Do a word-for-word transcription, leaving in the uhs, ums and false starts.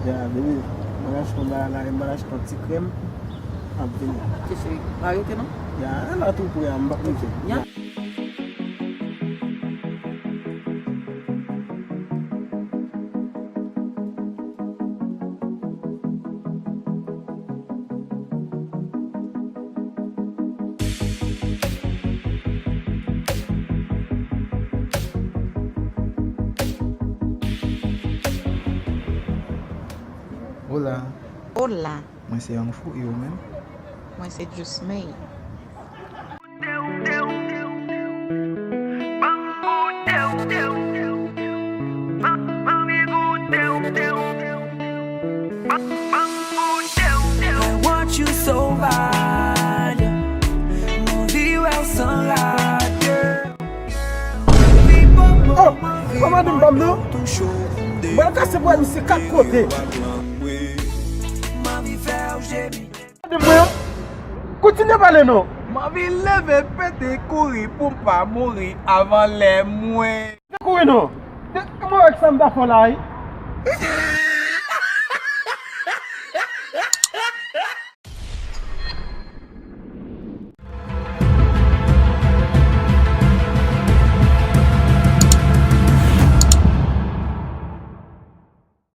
Ya, baby, m al achte yon bagay la, m al achte yon ti krèm. M ap vini. Ok, cheri, pa rete non. Ya, la tou pre a, m p ap rete. Ya. Hola. Hola. Mwen se Young Fu, e ou menm? Mwen se Just May. I want you so bad. Mwen viv w san rate. Oh, kòman di m ban m non? Mwen kase pral misye kat kote. Mwen anvi fè w jemi. Gade mwen an. Kontinye pale non. M anvi leve pete kouri pou m pa mouri avan lè mwen. Te kouri non. Te, mwen wè sa m ta fè w la wi.